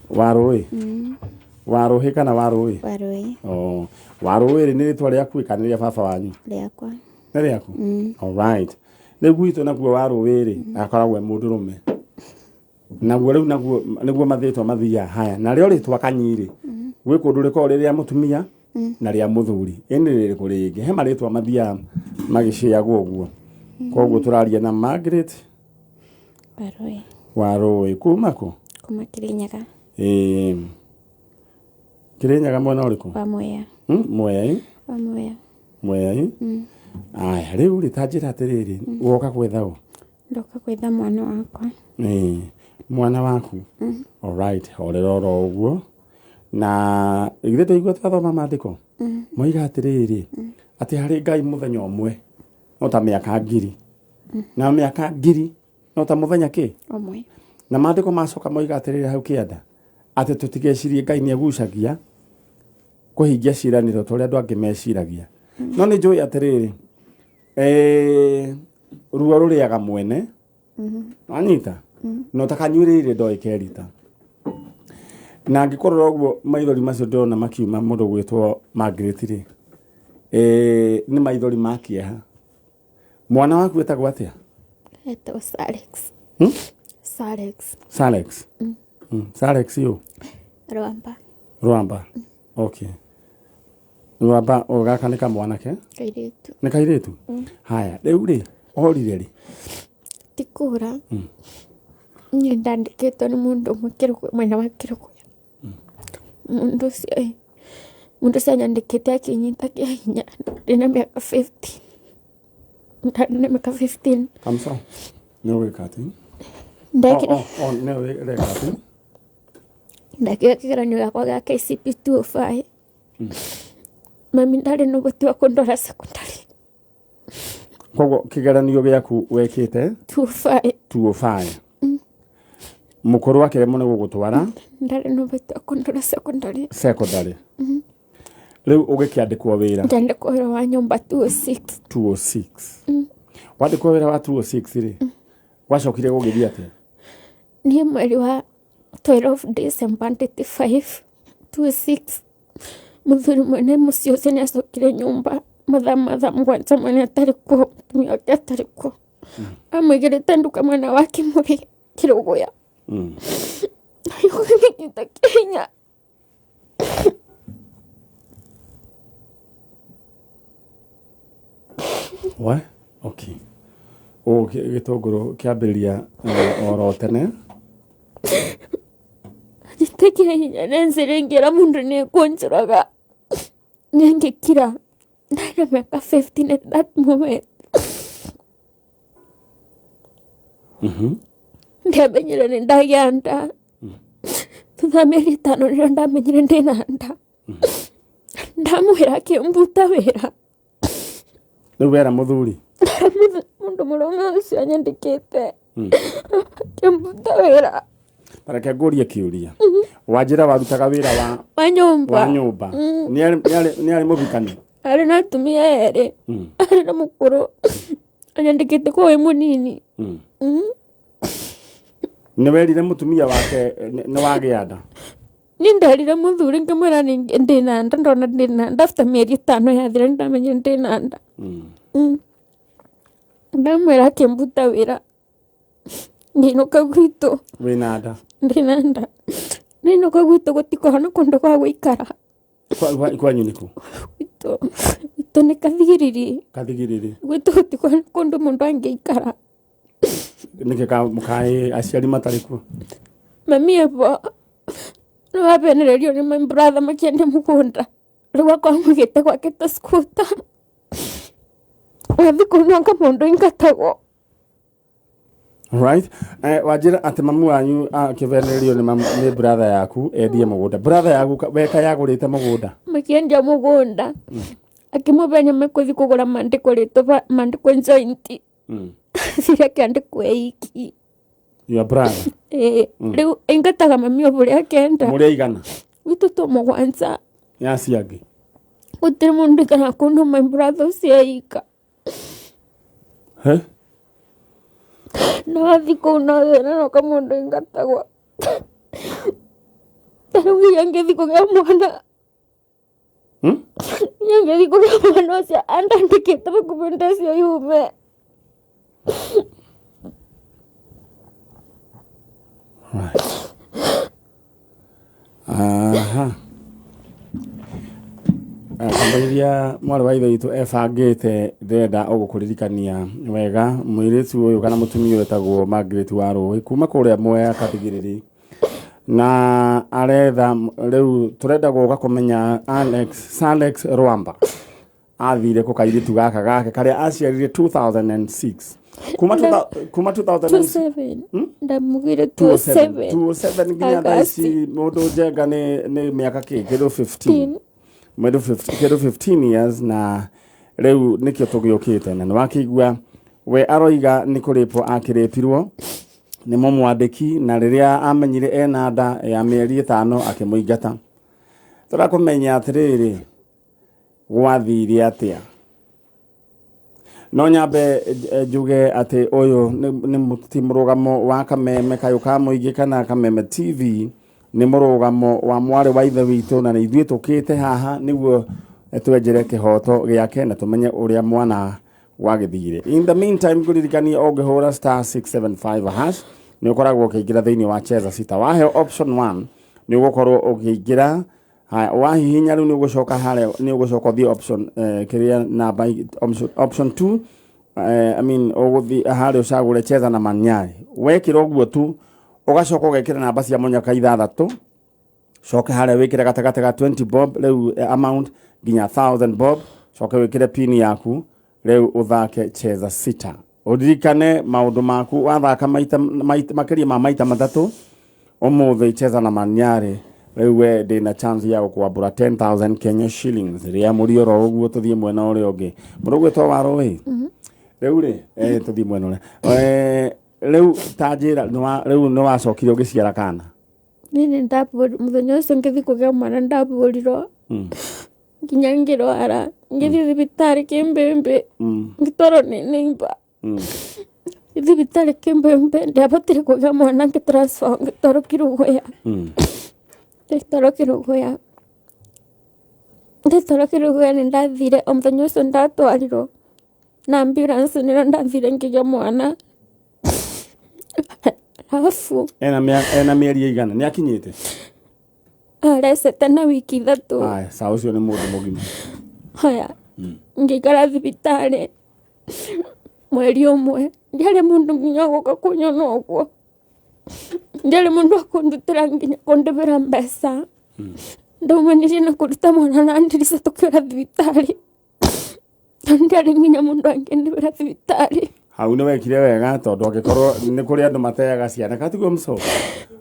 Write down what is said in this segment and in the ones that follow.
Warũĩ? Warũhĩ kana warũĩ? Warũĩ. Oh, warũĩ rĩ nĩ rĩtwa rĩaku ĩ kana nĩ rĩa baba wanyu? Rĩakwa. Nĩ rĩaku? Alright. Rĩu gwitũ nakuo warũĩ rĩ akoragwo e mũndũrũme. Naguo rĩu naguo nĩguo mathĩtwa mathiaga haya. Narĩo rĩtwa kanyi rĩ gwĩ kũndũ rĩkoragwo rĩ rĩa mũtumia na rĩa mũthuri. Ĩ nĩ rĩrĩkũ rĩngĩ? He marĩtwa mathiaga magĩcĩagwo ũguo. Koguo tũraria na Margaret Warũĩ. Warũĩ kuma kũ? Kuma Kĩrĩnyaga. Ĩĩ. Kĩrĩnyaga mwena ũrĩkũ? Wa Mwea. Mwea ĩ? Wa Mwea. Mwea ĩ? Aya, rĩu rĩ ta njĩra atĩrĩrĩ, woka gwetha ũ? Ndoka gwetha mwana wakwa. Ĩĩ, mwana waku? Alright, horera oro ũguo. Na githĩ ndũigua twathoma maandĩko? Moiga atĩrĩrĩ, atĩ harĩ Ngai mũthenya ũmwe no ta mĩaka ngiri. Na mĩaka ngiri no ta mũthenya kĩ? Ũmwe. Na maandĩko macoka moiga atĩrĩrĩ hau kĩanda, atĩ tũtigecirie Ngai nĩ agucagia kũhingia ciĩranĩro ta ũrĩa andũ angĩ meciragia. No nĩ njũĩ atĩrĩrĩ, ruo rũrĩaga mwene, wanyita? Na ũtakanyuĩrĩire ndoĩ kerita. Na angĩkorwo ũguo maithori macio ndĩrona makiuma mũndũ gwĩtwo Margaret rĩ, nĩ maithori ma kĩeha. Mwana waku etagwo atĩa? Etagwo Salex. Salex. Salex. Salex yũ? Rwamba. Rwamba. Okay. Rwamba, o gaka nĩ kamwanake? Kairĩtu. Nĩ kairĩtu? Haya, rĩu rĩ, orire rĩ? Ti kũra. Niĩ ndandĩkĩtwo nĩ mũndũ ũmwe mwena wa Kĩrũgũya. Mũndũ ũcio ĩ, mũndũ ũcio anyandĩkĩte akĩnyita kĩa hinya ndĩna mĩaka 15. Ndarĩ na mĩaka 15. Kamsa, nĩ ũgwĩka atĩ? Ndekire O, o, nĩ ũreka atĩ? Ndekire kĩgeranio gĩakwa gĩa KCPE 205. Mami ndarĩ na ũhoti wa kũndwara secondary. Koguo kĩgeranio gĩaku wekĩte 205. 205. Mũkũrũ akĩremwo nĩ gũgũtwara Ndarĩ na ũhoti wa kũndwara secondary. secondary. Rĩu ũgĩkĩandĩkwo wĩra Ndandĩkwo wĩra wa nyũmba 206. 206. Wandĩkwo wĩra wa 206 rĩ, gwacokire gũgĩthiĩ atĩa? Niĩ mweri wa 12 December 85 26 mũthuri mwene mũciĩ ũcio nĩ acokire nyũmba mathaa ma thaa mũgwanja mwene atarĩ kuo, mũtumia wake atarĩ kuo. Amũigĩrĩte nduka mwena wa Kĩmũrĩ Kĩrũgũya. Agĩkĩnyita kĩhinya. We? Okay. Ũũ gĩtũngũrũ kĩambĩrĩria oro tene. Anyita kĩhinya na njĩra ĩngĩra mũndũ nĩ ekũnjũraga. Nĩangĩkira ndarĩ na mĩaka 15 at that moment. Ndiamenyire nĩ ndagĩa nda. Thutha wa mĩeri ĩtano nĩrĩo ndamenyire ndĩna nda. Ndamwĩra akĩmbuta wĩra. Rĩu wera mũthuri? Mũndũ mũrũme ũcio anyandĩkĩte akĩmbuta wĩra. Reke ngũrie kĩũria. Wanjĩra warutaga wĩra wa Wa nyũmba. Wa nyũmba. Nĩ arĩ mũhikani? Arĩ na atumia erĩ. Arĩ na mũkũrũ. Anyandĩkĩte kwa wĩ mũnini. Nĩ werire mũtumia wake nĩ wagĩa nda? Niĩ nderire mũthuri ngĩmwĩra ndĩna nda, ndona ndĩna nda after mĩeri ĩtano yathira nĩ ndamenyire ndĩna nda. Ndamwĩra akĩmbuta wĩra. Ngĩinũka gwitũ. Wĩna nda? Ndĩna nda. Ndainũka gwitũ gũtikoragwo na kũndũ gwa gũikara. Kwanyu nĩ kũ? Gwitũ nĩ Kathigiriri. Kathigiriri. Gwitũ gũtikoragwo na kũndũ mũndũ angĩikara. Nĩkĩ kaĩ aciari matarĩ kuo? Mami ebo nĩ wabenererio nĩ my brother makĩendia mũgũnda. Rĩu akorwo maigĩte gwake ta squatter. Wathiĩ kũu no anga mũndũ aingatagwo. Right. Wanjĩra atĩ mamu wanyu akĩbenererio nĩ mamu, nĩ brother yaku endie mũgũnda. Brother yaku weka yagũrĩte mũgũnda. Makĩendia mũgũnda. Akĩmũbenya mekũthiĩ kũgũra mandĩko rĩtwa mandĩko joint. Athire akĩandĩkwo eiki. Your brother. Rĩu aingataga mami o ũrĩa akenda. Mũrĩ aigana? Gwitũ twĩ mũgwanja. Nĩ acio angĩ? Gũtirĩ mũndũ ũikaraga kũu no my brother ũcio eika. He? No athiĩ kũu no thĩna no kamũndũ aingatagwo. Tarĩu nginya ngĩthiĩ kũgĩa mwana. Nginya ngĩthiĩ kũgĩa mwana ũcio andandĩkĩte bakubĩ nda ũcio yume. Right. Aha. Kamũiria mwarĩ wa ithe witũ ebangĩte, ndĩrenda ũgũkũririkania wega mũirĩtu ũyũ kana mũtumia ũyũ wĩtagwo Margaret wa Rũĩ kuma kũrĩa Mwea Kathigĩrĩri, na aretha rĩu tũrenda gũka kũmenya Alex Alex Rwamba athire kũ kairĩtu gaka gake karĩa aciarire 2006 kuma kuma 2006. 27 ndamugire. 27. 27 nginya thaa ici mũndũ njenga nĩ mĩaka kĩ kĩndũ 15, mũndũ 15, kĩndũ 15 years, na rĩu nĩkĩo tũgĩũkĩte na nĩwakĩigua we aroiga nĩ kũrĩpwo akĩrĩpirwo nĩ mũmwandĩki, na rĩrĩa amenyire ena nda ya mĩeri 5 akĩmũingata. Tũrakũmenya atĩrĩrĩ, gwathire atĩa? No nyambe njuge atĩ ũyũ nĩ ti mũrũgamo wa Kameme Kayũ ka Mũingĩ kana Kameme TV, nĩ mũrũgamo wa mwarĩ wa ithe witũ, na nĩ ithuĩ tũkĩte haha nĩguo twenjere kĩhoto gĩake na tũmenye ũrĩa mwana wagĩthire. In the meantime, ngũririkanie ũngĩhũra *675# nĩ ũkoragwo ũkĩingĩra thĩinĩ wa cheza sita. Waheo option 1 nĩ ũgũkorwo ũkĩingĩra. Haya, wahihinya rĩu nĩ ũgũcoka harĩa, nĩ ũgũcoka ũthiĩ option kĩrĩa namba option 2, I mean ũgũthiĩ harĩa ũcagũre cheza na manyai. Wekĩra ũguo tu ũgacoka ũgekĩra namba cia mũnyaka ithathatũ, coke harĩa wĩkĩre gatagatĩ ga 20 bob rĩu amount nginya 1000 bob, coke wĩkĩre pin yaku, rĩu ũthake cheza sita. Ũririkane maũndũ maku wathaka maita makĩria ma maita matatũ ũmũthĩ cheza na manyarĩ, rĩu we ndĩna chance ya gũkwambũra 10,000 Kenya shillings rĩa mũrioro. Ũguo tũthiĩ mwena ũrĩa ũngĩ, mũndũ ũgwĩtwo Warũĩ rĩu rĩ, tũthiĩ mwena ũrĩa, rĩu ta njĩra rĩu nĩ wacokire ũgĩciara kana? Niĩ nĩ ndabũri mũthenya ũcio ngĩthiĩ kũgĩa mwana ndabũrirwo nginya ngĩrwara, ngĩthiĩ thibitarĩ kĩmbĩmbĩ, ngĩtwarwo nĩ neighbor thibitarĩ kĩmbĩmbĩ. Ndiabotire kũgĩa mwana, ngĩtransfer ngĩtwarwo Kĩrũgũya. Ndĩtwarwo Kĩrũgũya, ndĩtwarwo Kĩrũgũya nĩ ndathire o mũthenya ũcio ndatwarirwo na ambulance, nĩrĩo ndathire ngĩgĩa mwana arabu Ena mĩeri ĩigana nĩ akinyĩte? Arecete na wiki 3. Aya, sawa, ũcio nĩ mũndũ mũgima. Haya, ngĩikara thibitarĩ mweri 1, ndiarĩ mũndũ nginya gũka kũnyona ũguo, ndiarĩ mũndũ wa kũndutĩra nginya kũndĩbĩra mbeca. Ndaumanirie na kũruta mwana na ndirica tũkĩũra thibitarĩ, tondũ ndiarĩ nginya mũndũ angĩndĩbĩra thibitarĩ. Hau nĩ wekire wega, tondũ angĩkorwo nĩ kũrĩ andũ mateaga ciana katiguo mco,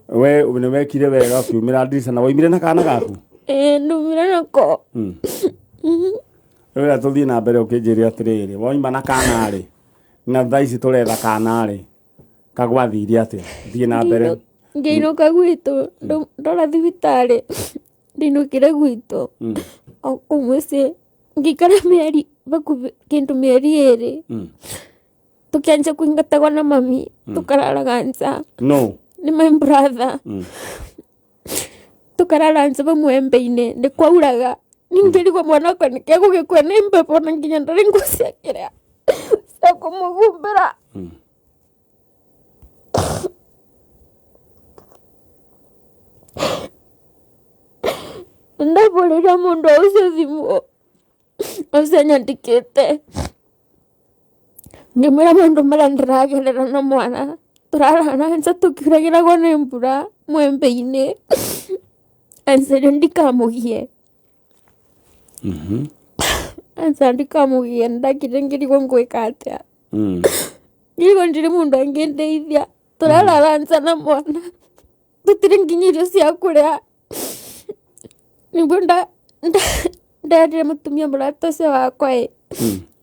we nĩ wekire wega ũkiumĩra ndirica na waumire na kana gaku. Ĩĩ, ndumire nako. Rĩu tũthiĩ na mbere ũkĩnjĩre atĩrĩrĩ, wauma na kana rĩ, na thaa ici tũretha kana rĩ, kagwathire atĩa? Thiĩ na mbere. Ngĩinũka gwitũ, ndora thibitarĩ ndinũkire gwitũ o kũu mũciĩ, ngĩikara mĩeri bakubĩ kĩndũ mĩeri 2. Tũkĩanjia kũingatagwo na mami, tũkararaga nja. No. Nĩ my brother. Tũkarara nja ba mwembe-inĩ, nĩ kwauraga. Ningĩrigwo mwana wakwa nĩkĩ egũgĩkua nĩ mbebo, na nginya ndarĩ nguo cia kĩrĩa cia kũmũhumbĩra. Ndabũrĩra mũndũ ũcio thimũ ũcio nyandĩkĩte, ngĩmwĩra maũndũ marĩa ndĩragerera na mwana, tũrarara nja tũkiuragĩragwo nĩ mbura mwembe-inĩ, anjĩre ndikamũgie. Anjĩra ndikamũgie. Ndakire ngĩrigwo ngwĩka atĩa. Ngĩrigwo ndirĩ mũndũ angĩndeithia, tũrarara nja na mwana, tũtirĩ nginya irio cia kũrĩa. Nĩguo nderire mũtumia mũrata ũcio wakwa ĩ,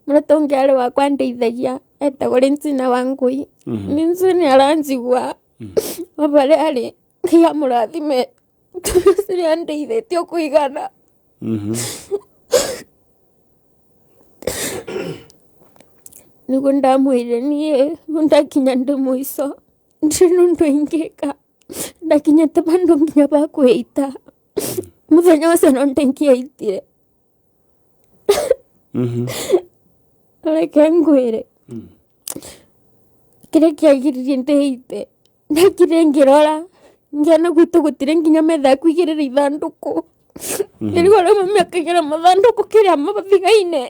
mũrata ũngĩ arĩ wakwa andeithagia etagwo Lentina Wangui. Nĩnjũĩ nĩ aranjigua o harĩa arĩ, Ngai amũrathime tondũ ũcio nĩ andeithĩtie o kũigana. Nĩguo ndamwĩrire niĩ ndakinya ndĩ mũico, ndirĩ na ũndũ ingĩka, ndakinyĩte bandũ nginya ba kwĩita. Mũthenya ũcio no ndingĩaitire. Reke ngwĩre kĩrĩa kĩagiririe ndĩite, ndokire ngĩrora ngĩona gwitũ gũtirĩ nginya metha ya kũigĩrĩra ithandũkũ. Ngĩrigwo ũrĩa mami akĩigĩra mathandũkũ kĩrĩa mabiga-inĩ.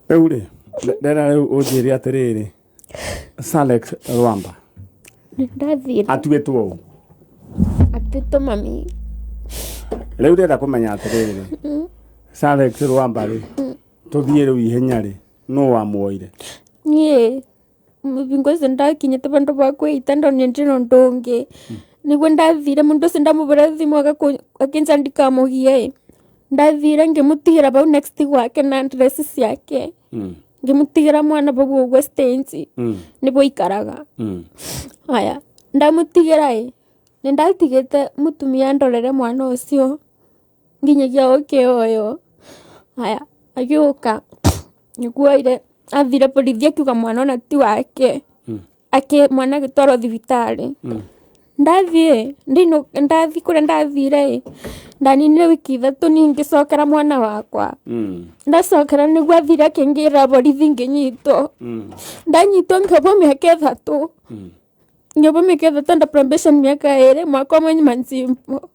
Rĩu rĩ, ndĩrenda rĩu ũnjĩre atĩrĩrĩ, Salex Rwamba Nĩndathire atuĩtwo ũ? Atuĩtwo mami. Rĩu ndĩrenda kũmenya atĩrĩrĩ, Salex Rwamba rĩ, tũthiĩ rĩu ihenya rĩ, nũ wamuoire? Niĩ mũbingo ũcio ndakinyĩte bandũ ba kwĩita ndonire ndĩna ũndũ ũngĩ. Nĩguo ndathire mũndũ ũcio ndamũbũra thimũ akĩnjĩra ndikamũgie ĩ. Ndathire ngĩmũtigĩra bau next gwake na address ciake. Ngĩmũtigĩra mwana bau ũguo stage nĩguo aikaraga. Haya ndamũtigĩra ĩ, nĩndatigĩte mũtumia andorere mwana ũcio nginyagia oke oyo. Haya agĩũka nĩguo oire athire borithi akiuga mwana ona ti wake. Mwana agĩtwarwo thibitarĩ. Ndathiĩ ndathiĩ kũrĩa ndathire ĩ, ndaninire wiki ithatũ niĩ ngĩcokera mwana wakwa. Ndacokera nĩguo athire akĩngĩra borithi ngĩnyitwo. Ndanyitwo ngĩohwo mĩaka 3. Ngĩohwo mĩaka 3 under probation mĩaka 2 mwaka ũmwe nyuma Nzimbo.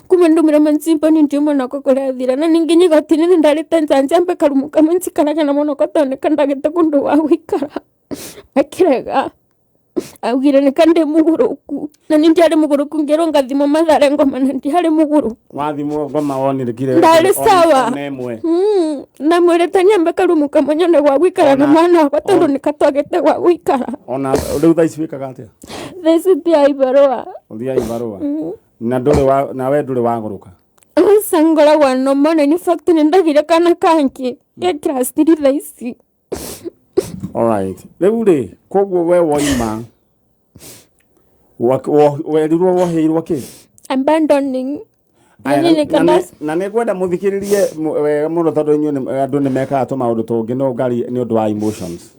Kuma ndumire Nzimbo niĩ ndiũĩ mwana wakwa kũrĩa athire. Na ningĩ igoti-inĩ nĩ ndarĩte njanja mbe karumu kamwe njikaraga na mwana wakwa tondũ nĩka ndagĩte kũndũ gwa gũikara. Akĩrega augire nĩka ndĩ mũgũrũku. Na niĩ ndiarĩ mũgũrũku ngĩrwo ngathimwo Mathare ngoma na ndiarĩ mũgũrũku. Wathimwo ngoma wonire kire Ndarĩ sawa. ona ĩmwe. Ndamwĩrĩte nyambe karumu kamwe nyone gwa gũikara na mwana wakwa tondũ nĩka twagĩte gwa gũikara. Ona rĩu thaa ici wĩkaga atĩa? Thaa ici thiaga ibarũa. Ũthiaga ibarũa. Na ndũrĩ wa na we ndũrĩ wagũrũka? Aca ngoragwo noma na in fact nĩ ndagĩire kana kangĩ ge class 3 thaa ici. Alright. Rĩu rĩ, koguo we woima werirwo woheirwo kĩ? Abandoning. Aya, Nĩ na nĩ ngwenda mũthikĩrĩrie wega mũno tondũ inyuĩ andũ nĩ mekaga tũmaũndũ tũngĩ no ngari nĩ ũndũ wa emotions.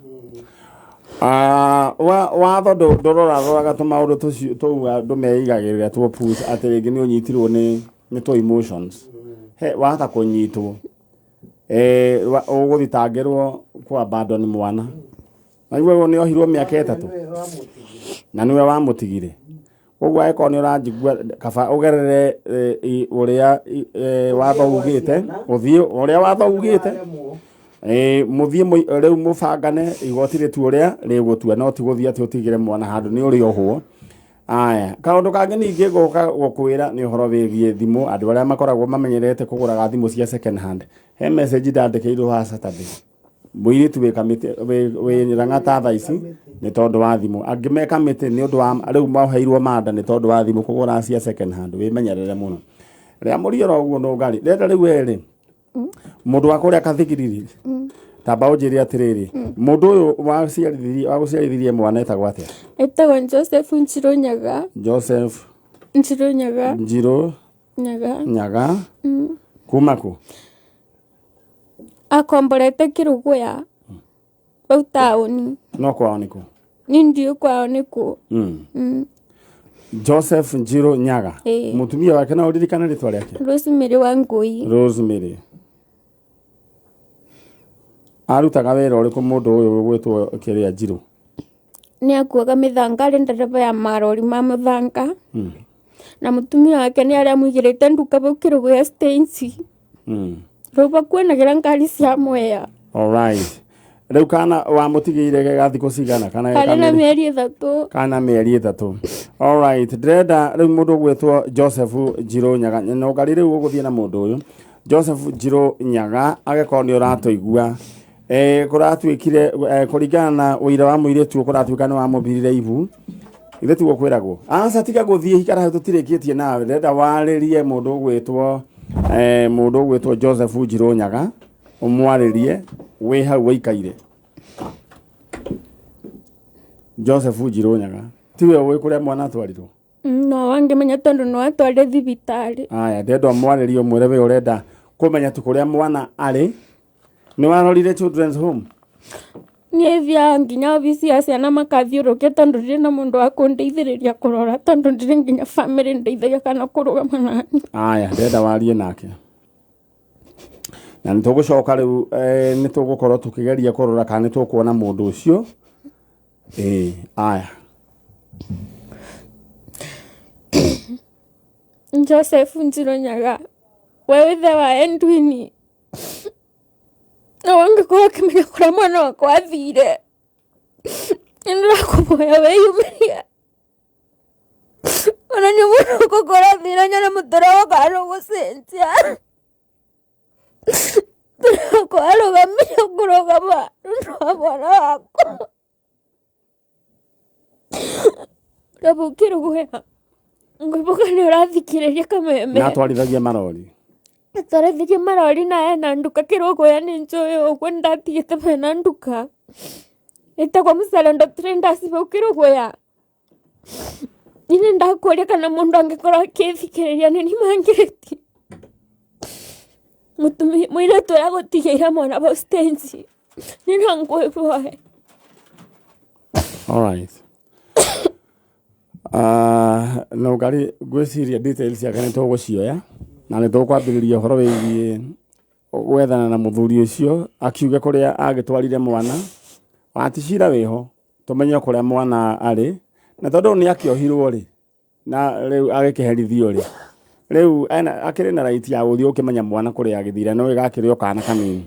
Watho ndũroraroraga tũmaũndũ tũcio tũu andũ meigagĩrĩra tuo push atĩ rĩngĩ nĩ ũnyitirwo nĩ tũ emotions. He wahota kũnyitwo. Ũgũthitangĩrwo kũ abandon mwana. Na igua nĩ ohirwo mĩaka 3. Na nĩwe wamũtigire. Koguo angĩkorwo nĩ ũranjigua kaba ũgerere ũrĩa watho ugĩte, ũthiĩ ũrĩa watho ugĩte. Mũthiĩ rĩu mũbangane igoti rĩtue ũrĩa rĩgũtua, no ti gũthiĩ atĩ ũtigĩre mwana handũ nĩ ũrĩohwo. Aya, kaũndũ kangĩ ningĩ ngũka gũkwĩra nĩ ũhoro wĩgiĩ thimũ, andũ arĩa makoragwo mamenyerete kũgũraga thimũ cia second hand. He message ndandĩkĩirwo haha Saturday. Mũirĩtu wĩ kamĩtĩ, wĩ Lang'ata thaa ici nĩ tondũ wa thimũ. Angĩ me kamĩtĩ nĩ ũndũ wa rĩu moheirwo manda nĩ tondũ wa thimũ kũgũra cia second hand. Wĩmenyerere mũno. Rĩa mũrioro ũguo no ngari. Ndĩrenda rĩu we rĩ, mũndũ wa kũrĩa Kathigiriri, tamba ũnjĩre atĩrĩrĩ, mũndũ ũyũ wagũciarithirie mwana etagwo atĩa? Etagwo Joseph Njirũ Nyaga. Joseph Njirũ Nyaga. Njirũ Nyaga. Nyaga. Kuma kũ? Akomborete Kĩrũgũya bau taũni. No kwao nĩ kũ? Niĩ ndiũĩ kwao nĩ kũ. Joseph Njirũ Nyaga. Ĩĩ. Mũtumia wake no ũririkane rĩtwa rĩake? Rosemary Wangũi. Rosemary. Arutaga wĩra ũrĩkũ mũndũ ũyũ ũgwĩtwo kĩrĩa Njirũ? Nĩ akuaga mĩthanga, arĩ ndereba ya marori ma mũthanga. Na mũtumia wake nĩ arĩa amũigĩrĩte nduka bau Kĩrũgũya stage. Rĩu bakuanagĩra ngari cia Mwea. Alright. Rĩu kana wamũtigĩire ge ga thikũ cigana? Kana Karĩ na mĩeri 3. Kana mĩeri 3. Alright. Ndĩrenda rĩu mũndũ ũgwĩtwo Joseph Njirũ Nyaga. No ngari rĩu ũgũthiĩ na mũndũ ũyũ. Joseph Njirũ Nyaga agĩkorwo nĩ ũratũigua. Kũratuĩkire, kũringana na ũira wa mũirĩtu kũratuĩka nĩ wamũbirire ibu. Ithe tiguo kwĩragwo. Aca tiga gũthiĩ ikara hau tũtirĩkĩtie nawe. Ndĩrenda warĩrie mũndũ ũgwĩtwo Joseph Njirũ Nyaga, ũmwarĩrie wĩ hau ũikaire. Joseph Njirũ Nyaga. Tiwe ũĩ kũrĩa mwana atwarirwo? No wangĩmenya tondũ no atware thibitarĩ. Aya, ndĩrenda ũmwarĩrie ũmwĩre we ũrenda kũmenya tu kũrĩa mwana arĩ. Nĩ warorire Children's Home? Niĩ thiaga nginya obici ya ciana makathiũrũrũkia tondũ ndirĩ na mũndũ wa kũndeithĩrĩria kũrora tondũ ndirĩ nginya bamĩrĩ ndeithagia kana kũrũgama nani. Aya, ndĩrenda warie nake. Na nĩ tũgũcoka rĩu nĩ tũgũkorwo tũkĩgeria kũrora kana nĩ tũkuona mũndũ ũcio. Ĩĩ, aya. Joseph Njirũ Nyaga, we wĩ ithe wa Edwin. Na wangĩkorwo ũkĩmenya kũrĩa mwana wakwa athire, nĩ ndĩrakũhoya wĩyumĩrie. Ona nĩ mũndũ ũgũkora athire nyone mũtũrĩre wakwa nĩ ũgũcenjia. Mũtũrĩre wakwa warũgamire kũrũgama nĩ ũndũ wa mwana wakwa. Ndamũkĩrũgũya ngwĩhoka nĩ ũrathikĩrĩria kameme. Na atwarithagia marori. Atwarithagia marori na ena nduka kĩrũgũya nĩ njũĩ ũguo nĩndatigĩte mena nduka ĩtagwo Msalendo Traders bau kĩrũgũya. Niĩ nĩndakũria kana mũndũ angĩkorwo akĩthikĩrĩria nĩ niĩ mangĩrĩti. Mũtumia mũirĩtu ũrĩa agũtigĩire mwana bau stage niĩ no ngwĩhoe. Alright. Uh, no ngari ngwĩciria details ciake nĩ tũgũcioya na nĩ tũkwambĩrĩria ũhoro wĩgiĩ gwethana na mũthuri ũcio akiuge kũrĩa agĩtwarire mwana wati cira wĩho tũmenye kũrĩa mwana arĩ na tondũ nĩ akĩohirwo rĩ na rĩu agĩkĩherithio rĩ rĩu akĩrĩ na right ya gũthiĩ gũkĩmenya mwana kũrĩa agĩthire no ĩgakĩrĩ o kana kanini.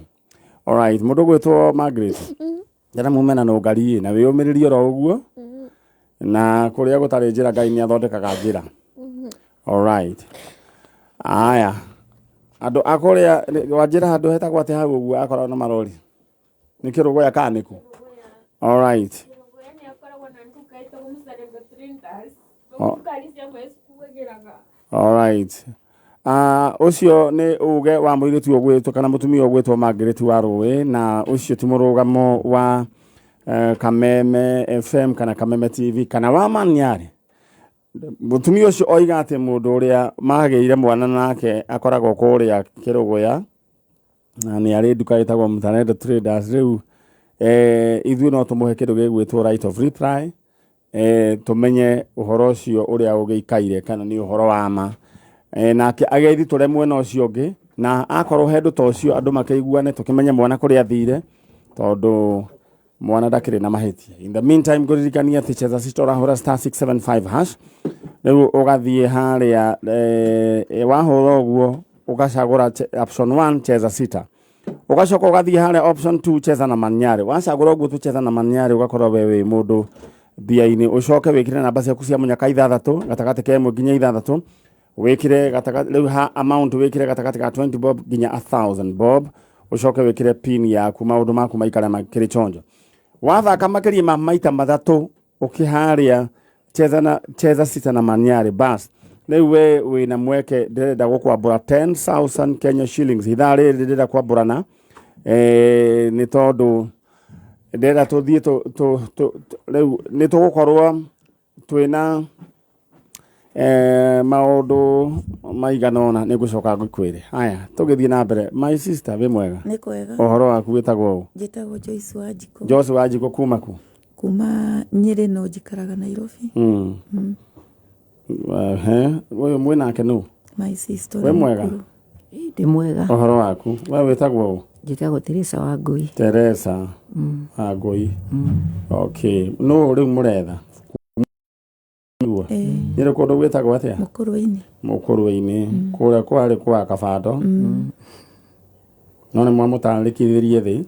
Alright, mũndũ ũgwĩtwo Margaret ndĩrenda mume na nũngari na wĩyũmĩrĩrie oro ũguo na kũrĩa gũtarĩ njĩra Ngai nĩ athondekaga njĩra. Alright. Aya, andũ a kũrĩa wanjĩra handũ hetagwo atĩa hau ũguo akoragwo na marori nĩ kĩrũgũya kana nĩkũ? Alright. Alright. Uh, ũcio nĩ uge wa mũirĩtu ũgwĩtwo kana mũtumia ũgwĩtwo Margaret wa Rũĩ na ũcio ti mũrũgamo wa Kameme FM kana Kameme TV kana wa Maniarĩ. Mũtumia ũcio oiga atĩ mũndũ ũrĩa magĩire mwana nake akoragwo kũrĩa Kĩrũgũya na nĩ arĩ nduka ĩtagwo Mtalendo Traders. Rĩu ithuĩ no tũmũhe kĩndũ gĩgwĩtwo right of reply tũmenye ũhoro ũcio ũrĩa ũgĩikaire kana nĩ ũhoro wa ma. Nake agĩthitũre mwena ũcio ũngĩ na akorwo he ũndũ ta ũcio andũ makĩiguane tũkĩmenye mwana kũrĩa athire tondũ mwana ndakĩrĩ na mahĩtia. In the meantime ngũririkania atĩ cheza sita ũrahũra star 675 hash rĩu ũgathiĩ harĩa wahũra ũguo ũgacagũra option 1 cheza sita ũgacoka ũgathiĩ harĩa option 2 cheza na Manyarĩ wacagũra ũguo tu cheza na Manyarĩ ũgakorwo we wĩ mũndũ mbia-inĩ ũcoke wĩkĩre namba ciaku cia mũnyaka ithathatũ gatagatĩ ka ĩmwe nginya ithathatũ wĩkĩre gatagatĩ rĩu ha amount wĩkĩre gatagatĩ ka 20 bob nginya 1000 bob ũcoke wĩkĩre pin yaku maũndũ maku maikare makĩrĩ chonjo wathaka makĩria ma maita mathatũ ũkĩharĩa cheza na cheza sita na Manyarĩ bas rĩu we wĩna mweke ndĩrenda gũkwambũra 10000 Kenya shillings ithaa rĩrĩ ndĩrenda kwambũrana nĩ tondũ ndĩrenda tũthiĩ rĩu nĩ tũgũkorwo twĩna maũndũ maigana ũna nĩ ngũcoka ngũkwĩre. Haya, tũgĩthiĩ na mbere. My sister, wĩ mwega? Nĩ kwega. Ũhoro waku wĩtagwo ũ? Njĩtagwo Joyce Wanjikũ. Joyce Wanjikũ kuma kũ? Kuma Nyĩrĩ no njikaraga Nairobi. Ehe, ũyũ mwĩ nake nũ? My sister. Wĩ mwega? Ndĩ mwega. Ũhoro waku? We wĩtagwo ũ? Njĩtagwo Teresa Wangũi. Teresa Wangũi. Okay, nũ rĩu mũretha? Nyĩrĩ kũndũ gwĩtagwo atĩa? Mũkũrwe-inĩ. Mũkũrwe-inĩ. Kũrĩa kwarĩ kwa Kabando. No nĩ mwamũtarĩkithirie thĩ.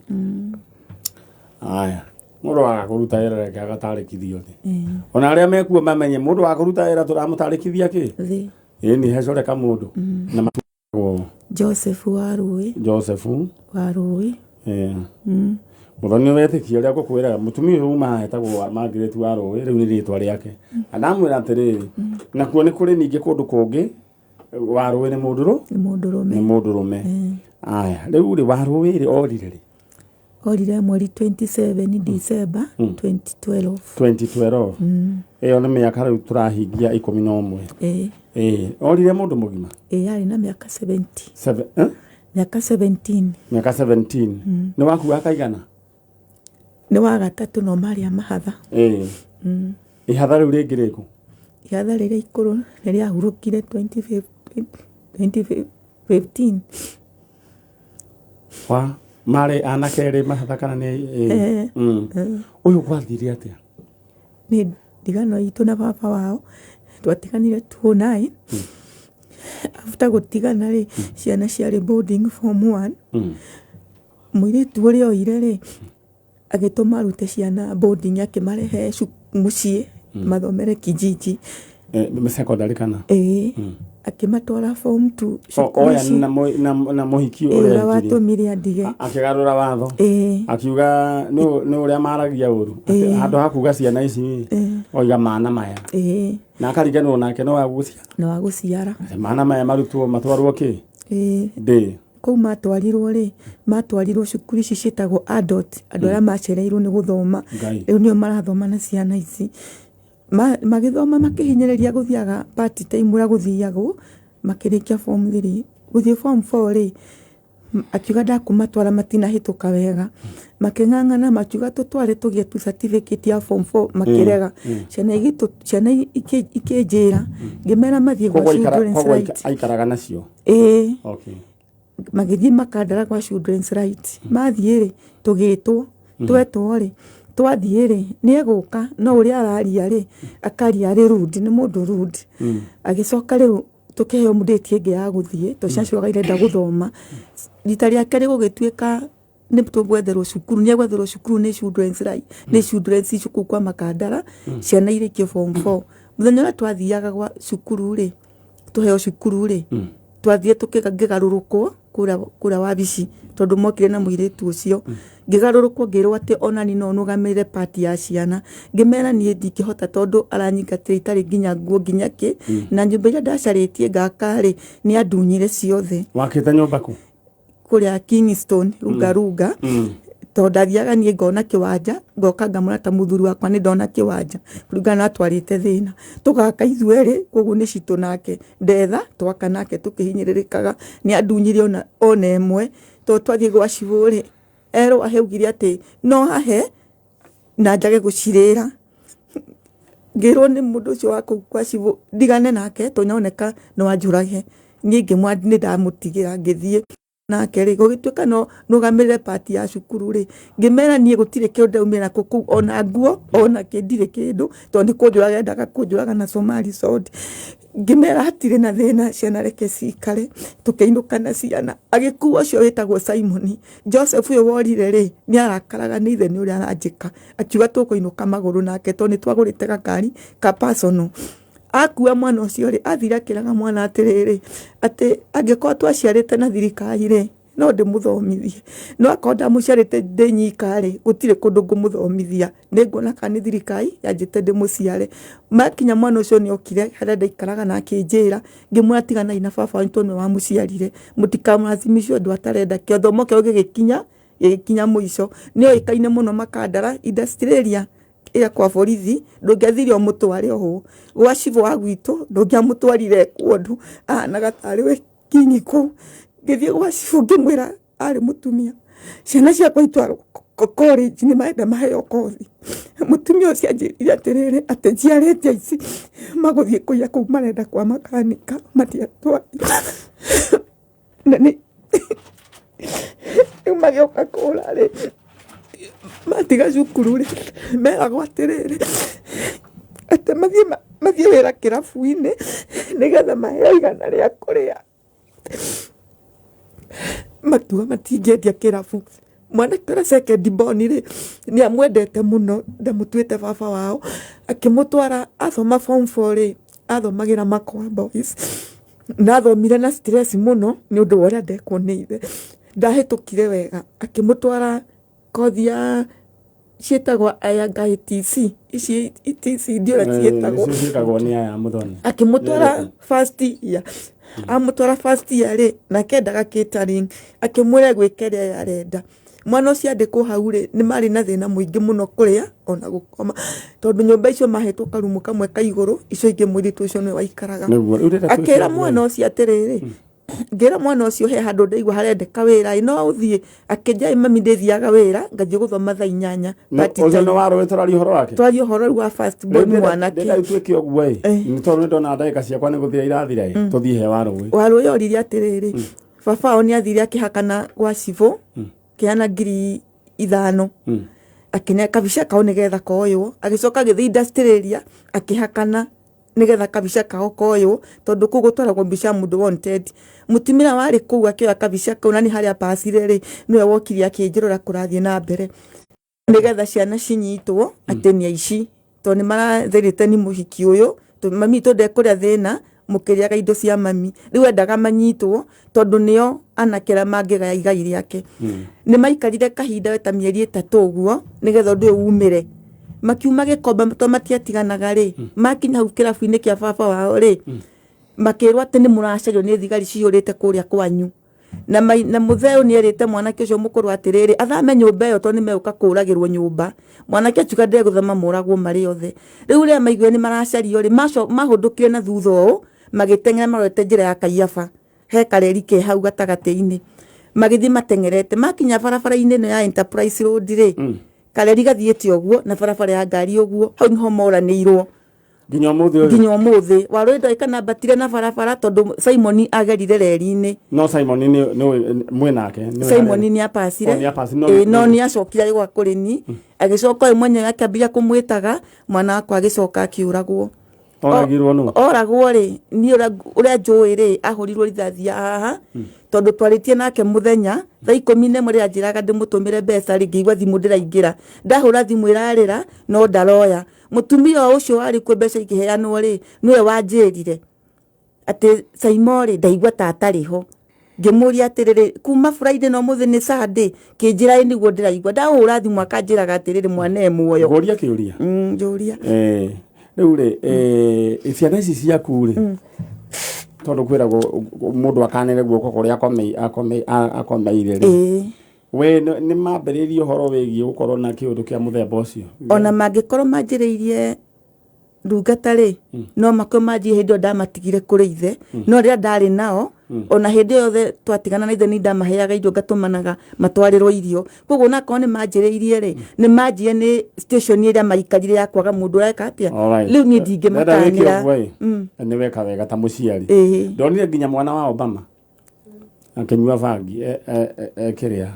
Aya. Mũndũ waga kũruta wĩra reke agatarĩkithio thĩ. Ona arĩa mekuo mamenye mũndũ wa kũruta wĩra tũramũtarĩkithia kĩ? Thĩ. Ĩni hecore kamũndũ. Na matuagwo Joseph Warũĩ. Joseph Warũĩ. Mũthoni wetĩkia ũrĩa ngũkwĩraga mũtumia ũyũ uma etagwo Margaret Warũĩ rĩu nĩ rĩtwa rĩake. Na ndamwĩra atĩrĩrĩ nakuo nĩ kũrĩ ningĩ kũndũ kũngĩ Warũĩ nĩ mũndũrũ? Nĩ mũndũrũme. Nĩ mũndũrũme. Aya, rĩu rĩ Warũĩ rĩ orire rĩ? Orire mweri 27 December 2012. 2012. Ĩyo nĩ mĩaka rĩu tũrahingia 11. Ĩĩ. Orire mũndũ mũgima? Ĩĩ, arĩ na mĩaka 70. Seven, eh? Mĩaka 17. Mĩaka 17. Nĩ wakuaga kaigana? Nĩ wa gatatũ no marĩ a mahatha. Ĩĩ. Ihatha rĩu rĩngĩ rĩkũ? Ihatha rĩrĩa ikũrũ nĩ rĩahurũkire 2015. Wa marĩ anake erĩ mahatha kana nĩ ĩĩ. Eh. Ũyũ gwathire atĩa? Nĩ ndigano itũ na baba wao twatiganire 2009. After gũtigana rĩ, ciana ciarĩ boarding form 1. Mũirĩtu ũrĩa oire rĩ, agĩtũma arute ciana boarding akĩmarehe mũciĩ mathomere kijiji. Secondary kana? Ĩĩ, akĩmatwara form 2 O- cukuru Oya ici. na mũhiki Ĩĩ, ũrĩa ũrĩa ahikirie. watũmire andige. Akĩgarũra watho. Ĩĩ. Akiuga nĩ ũrĩa maragia ũru. Ĩĩ. Handũ ha kuga ciana ici oiga mana maya. Ĩĩ. Na akariganĩrwo nake no wagũciara. Na wa gũciara. Mana maya marutwo matwarwo kĩ? Ĩĩ. Ndĩ. Kũu matwarirwo rĩ, matwarirwo cukuru ici ciĩtagwo adult, andũ arĩa macereirwo nĩ gũthoma. Ngai. Rĩu nĩo marathoma na ciana ici. Magĩthoma makĩhinyĩrĩria gũthiaga part time ũrĩa gũthiagwo, makĩrĩkia form 3. Gũthiĩ form 4 rĩ, akiuga ndakũmatwara matinahĩtũka wega. Makĩng'ang'ana makiuga tũtware tũgĩe tu certificate ya form 4 makĩrega. Ciana ciana ikĩnjĩra, ngĩmera mathiĩ gwa Koguo Children's koguo Right. aikaraga nacio. Ĩĩ. Okay. Magĩthiĩ makandara gwa Children's Right. Mathiĩ rĩ, tũgĩtwo, twetwo rĩ, twathiĩ rĩ, nĩ egũka no ũrĩa araria rĩ, akaria arĩ rude, nĩ mũndũ rude. Agĩcoka rĩu tũkĩheo date ĩngĩ ya gũthiĩ, tondũ ciana ciaugaga irenda gũthoma. Rita rĩa kerĩ gũgĩtuĩka nĩ tũgwetherwo cukuru, nĩ egwetherwo cukuru nĩ Children's Right, nĩ Children's icio kũu kwa Makandara, ciana irĩkie form 4. Mũthenya ũrĩa twathiaga gwa cukuru rĩ, tũheo cukuru rĩ, twathiĩ ngĩgarũrũkwo kũrĩa wabici tondũ mokire na mũirĩtu ũcio. Ngĩgarũrũkwo ngĩrwo atĩ ona niĩ no nũgamĩrĩre part ya ciana. Ngĩmera niĩ ndingĩhota tondũ aranyingatĩra itarĩ nginya nguo nginya kĩ, na nyũmba iria ndacarĩtie ngaka rĩ, nĩ andunyire ciothe. Wakĩte nyũmba kũ? Kũrĩa Kingston, Runga Runga. Tondũ ndathiaga niĩ ngona kĩwanja, ngoka ngamwĩra ta mũthuri wakwa nĩ ndona kĩwanja, kũringana na atwarĩte thĩna. Tũgaka ithuerĩ, koguo nĩ citũ nake. Ndetha, twaka nake tũkĩhinyĩrĩrĩkaga. Nĩ andunyire ona ĩmwe, tondũ twathiĩ gwa cibũ rĩ, erwo augire atĩ no ahe na njage gũcirĩra. Ngĩrwo nĩ mũndũ ũcio wa kũu kwa cibũ ndigane nake tondũ nĩaroneka no anjũrage. Niĩ nĩ ndamũtigĩra ngĩthiĩ nake rĩ, gũgĩtuĩka no nũgamĩrĩre part ya cukuru rĩ, ngĩmera niĩ gũtirĩ kĩndũ ndaumire nakĩo kũu, ona nguo ona kĩ ndirĩ kĩndũ, tondũ nĩ kũnjũraga endaga kũnjũraga na Somali sword. Ngĩmera hatirĩ na thĩna, ciana reke cikare, tũkĩinũka na ciana. Agĩkua ũcio wĩtagwo Simon. Joseph ũyũ worire rĩ, nĩ arakaraga nĩ ithe nĩ ũrĩa aranjĩka. Akiuga tũkũinũka magũrũ nake tondũ nĩ twagũrĩte gakari ka personal. Akua mwana ũcio rĩ, athire akĩraga mwana atĩrĩrĩ, atĩ angĩkorwo twaciarĩte na thirikari rĩ, no ndĩmũthomithie. No akorwo ndamũciarĩte ndĩ nyika rĩ, gũtirĩ kũndũ ngũmũthomithia. Nĩ nguona kana nĩ thirikari yanjĩte ndĩmũciare. Makinya mwana ũcio nĩ okire harĩa ndaikaraga na akĩnjĩra, ngĩmwĩra tiganai na baba wanyu tondũ nĩwe wamũciarire. Mũtikamũrathimithie ũndũ atarenda. Gĩthomo kĩao gĩgĩkinya mũico. Nĩ oĩkaine mũno Makandara industrial area ĩrĩa kwa borithi, ndũngĩathire ũmũtware ũũ. Gwa cibũ wa gwitũ, ndũngĩamũtwarire kũndũ, ahanaga tarĩ we kinyi kũu. Ngĩthiĩ gwa cibũ ngĩmwĩra arĩ mũtumia, ciana ciakwa itwarwo college nĩ marenda maheo kothi. Mũtumia ũcio anjĩrire atĩrĩrĩ, atĩ njiarĩte aici magũthiĩ kũiya kũu marenda kwa makanika matiatwarire. Na nĩ rĩu magĩũka kũra rĩ, matiga cukuru rĩ, meragwo atĩrĩrĩ, atĩ mathiĩ wĩra kĩrabu-inĩ nĩgetha maheo igana rĩa kũrĩa. Makiuga matingĩendia kĩrabu. Mwanake ũrĩa second born rĩ, nĩ amwendete mũno, ndamũtuĩte baba wao, akĩmũtwara athoma form 4 rĩ, athomagĩra Makwa Boys. Na athomire na stress mũno nĩ ũndũ wa ũrĩa ndekwo nĩ ithe. Ndahĩtũkire wega, akĩmũtwara kothi ya ciĩtagwo aya ITC, ici ITC ndiũĩ ũrĩa ciĩtagwo. Nĩcio ciĩkagwo nĩ aya mũthoni. Akĩmũtwara first year. Amũtwara first year rĩ, nake endaga catering, akĩmwĩra egwĩka ĩrĩa ye arenda. Mwana ũcio andĩkwo hau rĩ, nĩ marĩ na thĩna mũingĩ mũno kũrĩa ona gũkoma, tondũ nyũmba icio mahetwo karumu kamwe ka igũrũ, icio ingĩ mũirĩtu ũcio nĩwe waikaraga. Nĩguo. Rĩu ndĩrenda twĩke Akĩra ũguo. mwana ũcio atĩrĩrĩ, Ngĩra mwana ũcio he handũ ndaigua harendeka wĩra ĩ no ũthiĩ, akĩnjia ĩ mami ndĩthiaga wĩra, ngathiĩ gũthoma thaa 8 part Ũcio time. nĩ warũĩ tũraria ũhoro wake. Twaria ũhoro rĩu wa first born mwanake. Ndĩrenda ituĩke ũguo ĩ, nĩ tondũ nĩ ndona ndagĩka ciakwa nĩ gũthira irathira ĩ, tũthiĩ he warũĩ. Warũĩ oririe atĩrĩrĩ, baba wao nĩ athire akĩhakana gwa cibũ kĩhana 5,000, akĩne kabica kao nĩgetha koywo, agĩcoka agĩthiĩ industrial area akĩhakana nĩgetha kabica kao koywo, tondũ kũu gũtwaragwo mbica ya mũndũ wanted. Mũtumia warĩ kũu akĩoya kabica kau na nĩ harĩa pacire rĩ, nĩwe wokire akĩnjĩra ũrĩa kũrathiĩ na mbere nĩgetha ciana cinyitwo atĩ nĩ aici, tondũ nĩ marathĩrĩte nĩ mũhiki ũyũ, mami tũ ndekũrĩa thĩna mũkĩrĩaga indo cia mami. Rĩu endaga manyitwo tondũ nĩo anake arĩa mangĩgaya igai rĩake. Nĩ maikarire kahinda ta mĩeri 3 ũguo nĩgetha ũndũ ũyũ umĩre, makiuma gĩkomba tondũ matiatiganaga rĩ, makinya hau kĩrabu-inĩ kĩa baba wao rĩ, makĩrwo atĩ nĩ mũracario nĩ thigari cihũrĩte kũrĩa kwanyu. Na, na mũthee ũyũ nĩerĩte mwanake ũcio mũkũrũ atĩrĩrĩ, athame nyũmba ĩyo tondũ nĩmegũka kũragĩrwo nyũmba. Mwanake akiuga ndegũthama, moragwo marĩ othe. Rĩu rĩrĩa maiguire nĩ maracario rĩ, mahũndũkire na thutha ũũ magĩteng'era marorete njĩra ya Kaiaba, he kareri ke hau gatagatĩ-inĩ, magĩthiĩ mateng'erete. Makinya barabara-inĩ ĩno ya Enterprise Road rĩ, kareri gathiĩte ũguo na barabara ya ngari ũguo, hau niho moranĩirwo. Nginya ũmũthĩ ũyũ? Nginya ũmũthĩ. Warũĩ ndoĩ kana ambatire na barabara tondũ Simon agerire reri-inĩ. No Simon nĩ mwĩ nake nĩwe Simon nĩ apacire. Oh, nĩ apacire, Ĩĩ, no nĩ acokire agĩũka kũrĩ ni, agĩcoka ũyũ mwenyewe akĩambia kũmwĩtaga mwana wakwa, agĩcoka akĩũragwo. Oragirwo nũ? Oragwo rĩ, niĩ ũrĩa njũĩ rĩ, ahũrirwo rithathi ya haha, tondũ twarĩtie nake mũthenya thaa 11 rĩrĩa anjĩraga ndĩmũtũmĩre mbeca rĩ, ngĩigua thimũ ndĩraingĩra, ndahũra thimũ ĩrarĩra no ndaroya. Mũtumia o ũcio warĩ kuo mbeca ikĩheanwo rĩ, nĩwe wanjĩrire atĩ Saimo rĩ, ndaigua ta atarĩ ho. Ngĩmũria atĩrĩrĩ, kuma Friday na ũmũthĩ nĩ Sunday, kĩnjĩra ĩ nĩguo ndĩraigua. Ndahũra thimũ akanjĩraga atĩrĩrĩ, mwana e muoyo. Ngũria kĩũria. Njũria. Rĩu rĩ, ciana ici ciaku rĩ, tondũ kwĩragwo mũndũ akanĩre guoko kũrĩa akomeire rĩ, we nĩ mambĩrĩirie ũhoro wĩgiĩ gũkorwo na kĩũndũ kĩa mũthemba ũcio? Ona mangĩkorwo manjĩrĩirie ndungata rĩ, no makorwo manjie hĩndĩ ĩyo ndamatigire kũrĩ ithe, no rĩrĩa ndarĩ nao, ona hĩndĩ ĩyo yothe twatigana na ithe, nĩ ndamaheaga irio, ngatũmanaga matwarĩrwo irio. Koguo onakorwo nĩ manjĩrĩirie rĩ, nĩ manjie nĩ station ĩrĩa maikarire ya kwaga mũndũ ũreka atĩa. Rĩu niĩ Ndĩrenda wĩke ndingĩmakanĩra. ũguo ĩ, nĩ weka wega ta mũciari. Ndonire nginya mwana wa Obama akĩnyua bangi kĩrĩa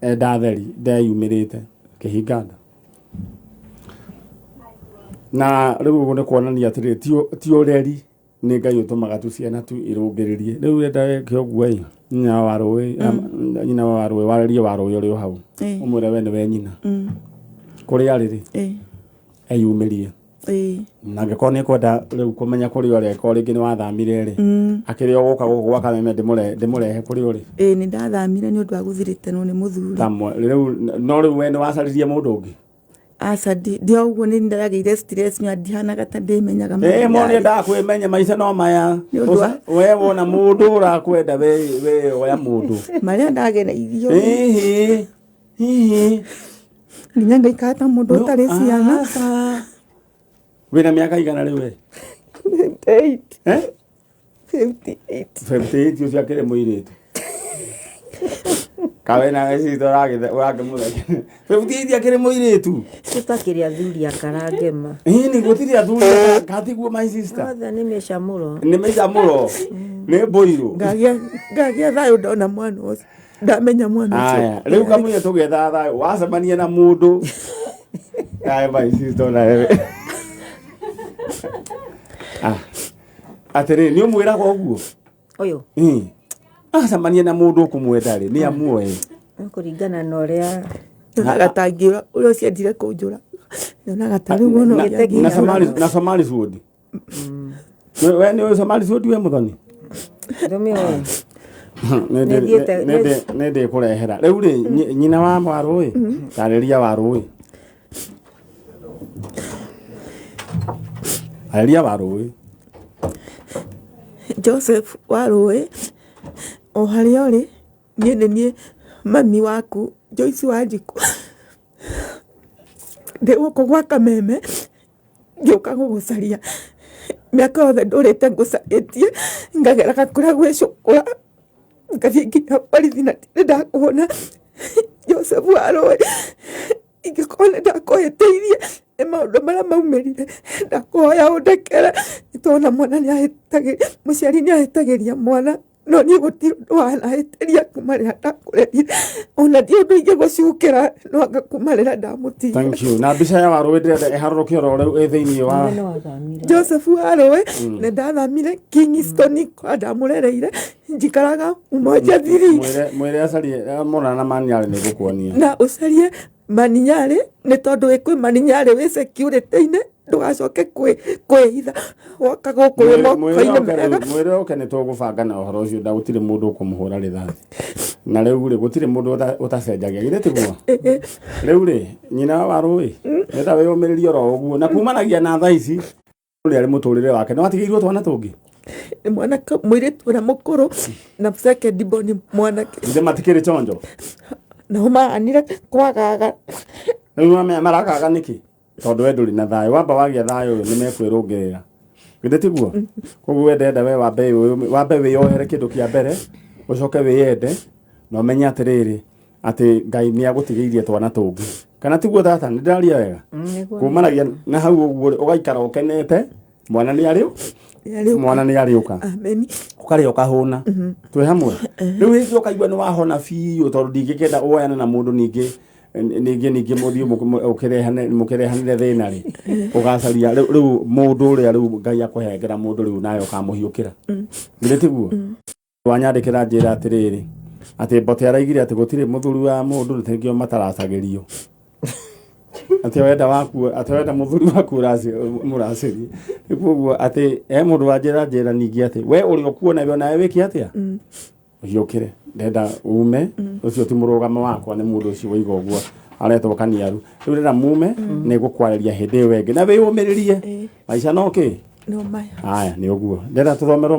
endatheri ndeyumĩrĩte akĩhinga nda, na rĩu ũguo nĩ kuonania atĩrĩrĩ, ti ũreri, nĩ Ngai ũtũmaga tu ciana tu irũngĩrĩrie. Rĩu enda weke ũguo ĩ, nyina wa rũĩ, nyina wa rũĩ, warĩrie wa rũĩ ũrĩ o hau, ũmwĩre we nĩwe nyina kũrĩa arĩ rĩ, eyumĩrie. Na angĩkorwo nĩ kwenda rĩu kũmenya kũrĩa ũrĩ, angĩkorwo rĩngĩ nĩ wathamire rĩ, akĩrĩ o gũka gũkũ gwa Kameme, ndĩmũrehe kũrĩa ũrĩ. Ĩĩ, nĩ ndathamire nĩ ũndũ wa gũthirĩtanwo nĩ mũthuri. Rĩu no rĩu we nĩ wacaririe mũndũ ũngĩ? Aca, ndi o ũguo, nĩ ndagĩire stress na ndihanaga ta ndĩmenyaga. Ĩ, mo nĩ endaga kwĩmenya maica no maya. Nĩ ũndũ wa- We wona mũndũ ũrakwenda, we oya mũndũ. Marĩa ndagereirio. Hihi hihi. Nginya ngaikara ta mũndũ ũtarĩ ciana. Aca. Wĩna mĩaka igana rĩu we? 58. Eh? 58. 58, ũcio akĩrĩ mũirĩtu kawe nawe cito ũrakĩmũtheka 58 akĩrĩ mũirĩtu. Tũtakĩrĩ athuri akarangema. Ĩni gũtirĩ athuri katiguo, my sister. Othe nĩ mĩcamũro. Nĩ mĩcamũro, nĩ mbũirũ. Ngagĩa thayũ ndona mwana ũcio, ndamenya mwana ũcio. Aya, rĩu kamũira tũgethaga thayũ wacemania na mũndũ aya, my sister, nawe Ah, atĩrĩ, nĩ ũmwĩraga ũguo? Ũyũ? Ĩ, acemania na mũndũ ũkũmwenda rĩ, nĩ amuoe. Nĩ kũringana na ũrĩa. Nyonaga ta ngĩũra ũrĩa ũcio endire kũnjũra, nyonaga ta rĩu ona ũrĩa na angĩnjũra. Somali, na Somali Sword. We nĩ ũĩ Somali Sword, we mũthoni? Ndũmĩũĩ. Nĩthiĩte- Nĩ ndĩkũrehera rĩu rĩ, nyina wa warũĩ, tarĩria warũĩ, arĩria warũĩ. Joseph Warũĩ, o harĩa ũrĩ, niĩ nĩ niĩ mami waku Joyce Wanjikũ. Ndĩ gũkũ gwa Kameme ngĩũka gũgũcaria. Mĩaka yothe ndũrĩte ngũcarĩtie, ngageraga kũrĩa gwĩ cũkũra. Ngathiĩ nginya borithi na ndirĩ ndakuona. Joseph Warũĩ, ingĩkorwo nĩ ndakũhĩtĩirie nĩ maũndũ marĩa maumĩrire, ndakũhoya ũndekere, nĩ tondũ mwana nĩ ahĩtagĩria, mũciari nĩ ahĩtagĩria mwana, no niĩ gũtirĩ ũndũ wanahĩtĩria kuma rĩrĩa ndakũrerire, ona ndiũĩ ũndũ ingĩgũcukĩra, no anga kuma rĩrĩa ndamũtigire. Thank you. Na mbica ya Warũĩ ndĩrenda ĩharũrũke oro rĩu ĩ thĩinĩ wa Nĩ wathamire. Joseph Warũĩ, nĩ ndathamire Kingston kwa ndamũrereire, njikaraga Umoja 3. Mwĩre acarie mona na maniarĩ nĩ ngũkuonia. Na ũcarie maninyarĩ, nĩ tondũ wĩ kwĩ maninyarĩ wĩ security-inĩ, ndũgacoke kwĩhitha woka gũkũ wĩ moko-inĩ mega. Mwĩre oke nĩ tũgũbanga na ũhoro ũcio, na gũtirĩ mũndũ ũkũmũhũra rithathi. Na rĩu rĩ, gũtirĩ mũndũ ũtacenjagia, githĩ tiguo? Rĩu rĩ, nyina wa Warũĩ nĩ ta wĩyũmĩrĩrie oro ũguo, na kumanagia na thaa ici ũrĩa arĩ mũtũrĩre wake nĩ watigĩirwo twana tũngĩ. Nĩ mwanake mũirĩtu ũrĩa mũkũrũ na second born mwanake. Ithe matikĩrĩ chonjo. Nao mahanire kwagaga. Rĩu mamenya maragaga nĩkĩ? Tondũ we ndũrĩ na thayũ. Wamba wagĩa thayũ nĩ mekwĩrũngĩrĩra, githĩ tiguo? Koguo we ndenda we wambe wĩyohere kĩndũ kĩa mbere, ũcoke wĩyende na ũmenye atĩrĩrĩ, atĩ Ngai nĩ agũtigĩirie twana tũngĩ, kana tiguo tata? Nĩ ndĩraria wega? Nĩguo. Kumanagia na hau ũguo rĩ, ũgaikara ũkenete, mwana nĩ arĩ mwana nĩ arĩũka. Ameni. Ũkarĩa ũkahũna, twĩ hamwe rĩu. Hĩndĩ ũkaigua nĩ wahona biũ, tondũ ndingĩkenda woyane na mũndũ ningĩ mũthiĩ mũkĩrehanĩre thĩna rĩ, ũgacaria rĩu mũndũ ũrĩa rĩu Ngai akũhengera mũndũ rĩu nawe ũkamũhiũkĩra, githĩ tiguo? Wanyandĩkĩra njĩra atĩrĩrĩ, atĩ Mbote araigire atĩ gũtirĩ mũthuri wa mũndũ nĩkĩo mataracagĩrio, atĩ wenda waku, atĩ wenda mũthuri waku mũracĩrie. Koguo atĩ he mũndũ wanjĩra njĩra ningĩ atĩ we ũrĩa ũkuona we onawe wĩke atĩa, ũhiũkĩre, ndenda ume ũcio ti mũrũgamo wakwa, nĩ mũndũ ũcio waiga ũguo aretwo Kaniaru. Rĩu ndĩrenda mume, nĩ ngũkwarĩria hĩndĩ ĩyo ĩngĩ, na wĩyũmĩrĩrie, maica no kĩ No maya. Aya, nĩ ũguo ndĩrenda tũthomerwo.